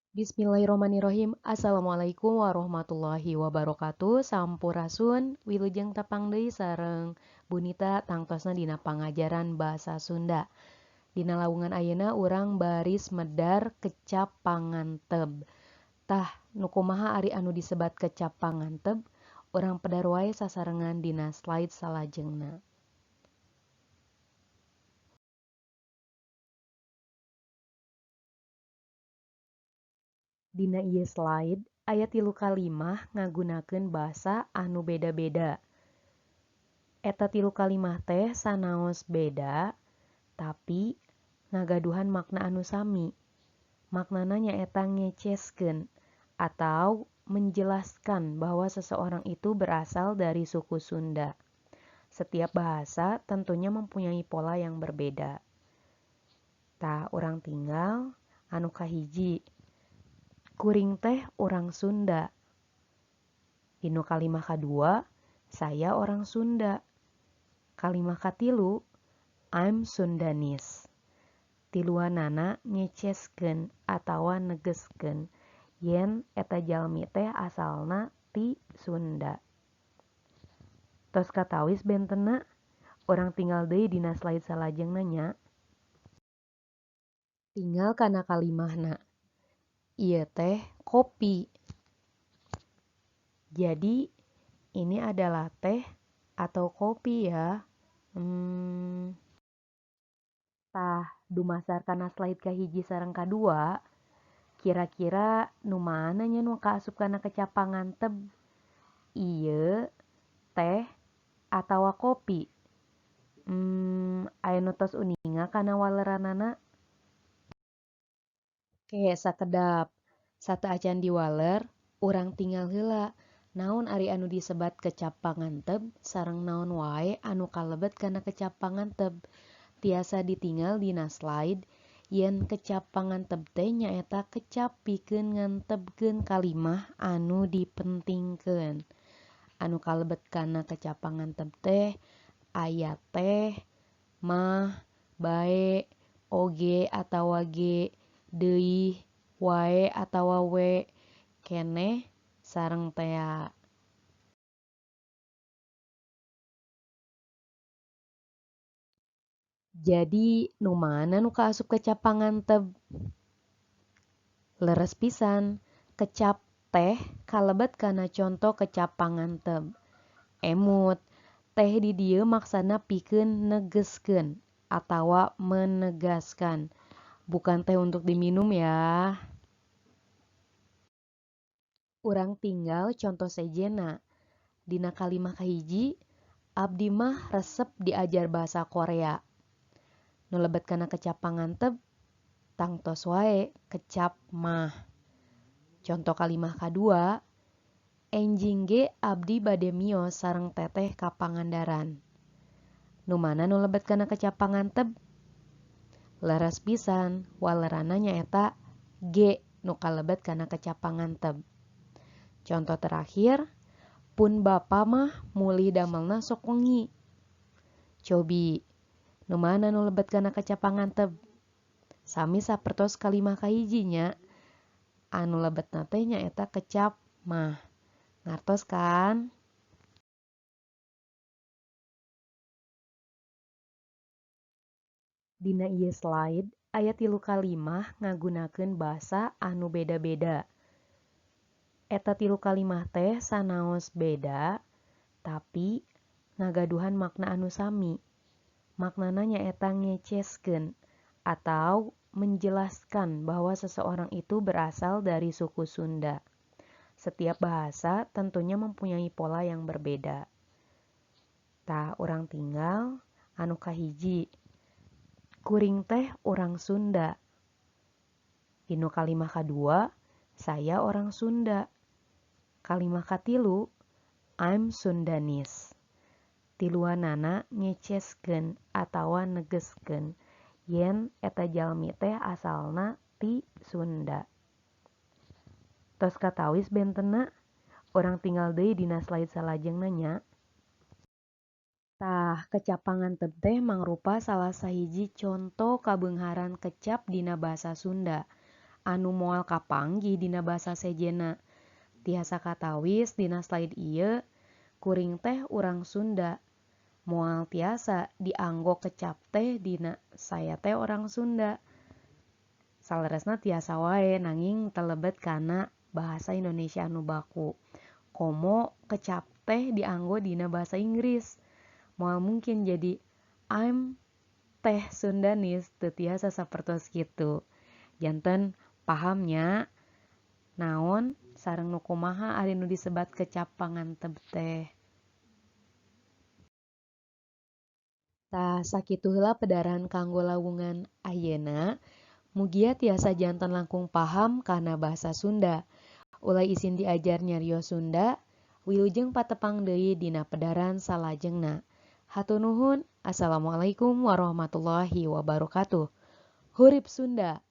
Bismillahirrohmanirrohim. Assalamualaikum warahmatullahi wabarakatuh. Sampurasun, wilujeng tepang deui sareng Bunita tangtosna dina pangajaran basa Sunda. Dina lawungan ayeuna urang baris medar kecap panganteb. Tah, nu kumaha ari anu disebat kecap panganteb? Urang pedar wae sasarengan dina slide salajengna. Dina ieu slide aya tilu kalimah ngagunakeun basa anu beda-beda. Eta tilu kalimah teh sanaos beda, tapi ngagaduhan makna anu sami. Maknana nyaeta ngeceskeun atau menjelaskan bahwa seseorang itu berasal dari suku Sunda. Setiap bahasa tentunya mempunyai pola yang berbeda. Tah, urang tinggal anu kahiji. Kuring teh urang Sunda. Dinu kalimah kadua, saya orang Sunda. Kalimah katilu, I'm Sundanese. Tiluanana ngeceskeun atawa negeskeun yen eta jalmi teh asalna ti Sunda. Tos katawis bentenna, urang tinggal deui dina slide salajengna nya. Tinggal kana kalimahna. Ieu teh kopi. Jadi ini adalah teh atau kopi ya. Tah, dumasar kana slide kahiji sareng kadua, kira-kira nu mana nya nu kaasup kana kecap panganteb? Ieu teh atawa kopi? Aya nu tos uninga kana waleranana? Ke sakedap, sateuacan diwaler, urang tinggal heula naon ari anu disebat kecap panganteb sareng naon wae anu kalebet kana kecap panganteb. Tiasa ditinggal dina slide yen kecap panganteb teh nyaeta kecap pikeun ngantebkeun kalimah anu dipentingkeun. Anu kalebet kana kecap panganteb teh aya teh, mah, bae, oge atawa ge, deui, wae atawa we, keneh, sareng tea. Jadi nu mana nu kaasup kecap panganteb? Leres pisan, kecap teh kalebet kana conto kecap panganteb. Emut, teh di dieu maksana pikeun negeskeun atawa menegaskan. Bukan teh untuk diminum ya. Urang tinggal conto sejenna. Dina kalimah kahiji, abdi mah resep diajar bahasa Korea. Nu lebet kana kecap panganteb, tangtos wae kecap mah. Conto kalimah kadua, enjing ge abdi bade mios sareng teteh ka Pangandaran. Nu mana nu lebet kana kecap panganteb? Leres pisan, walerana nyaeta ge nu kalebet kana kecap panganteb. Contoh terakhir, pun bapa mah mulih damelna sok wengi. Cobi, nu mana nu lebet kana kecap panganteb? Sami sapertos kalimah kahiji nya, anu lebetna teh nyaeta kecap mah. Ngartos kan? Dina ieu slide aya tilu kalimah ngagunakeun basa anu beda-beda. Eta tilu kalimah teh sanaos beda, tapi ngagaduhan makna anu sami. Maknana nyaeta ngeceskeun atau menjelaskan bahwa seseorang itu berasal dari suku Sunda. Setiap bahasa tentunya mempunyai pola yang berbeda. Tah, urang tinggal anu kahiji. Kuring teh urang Sunda. Dinu kalimah kadua, saya orang Sunda. Kalimah katilu, I'm Sundanese. Tiluanana ngeceskeun atawa negeskeun yen eta jalmi teh asalna ti Sunda. Tos katawis bentenna, urang tinggal deui dina slide salajengna nya. Tah, kecap panganteb teh mangrupa salah sahiji conto kabeungharan kecap dina basa Sunda. Anu moal kapanggih dina basa sejenna. Tiasa katawis dina slide ieu kuring teh urang Sunda. Moal tiasa dianggo kecap teh dina saya teh orang Sunda. Saleresna tiasa wae nanging teu lebet kana bahasa Indonesia anu baku. Komo kecap teh dianggo dina bahasa Inggris. Moal mungkin jadi I'm teh Sundanese teu tiasa sapertos kitu. Janten pahamnya naon sareng nu kumaha ari nu disebat kecap panganteb teh. Tah sakitu heula pedaran kanggo lawungan ayeuna. Mugia tiasa janten langkung paham kana bahasa Sunda. Ulah isin diajar nyarios Sunda, wilujeng patepang deui dina pedaran salajengna. Hatur nuhun, assalamualaikum warahmatullahi wabarakatuh. Hurip Sunda.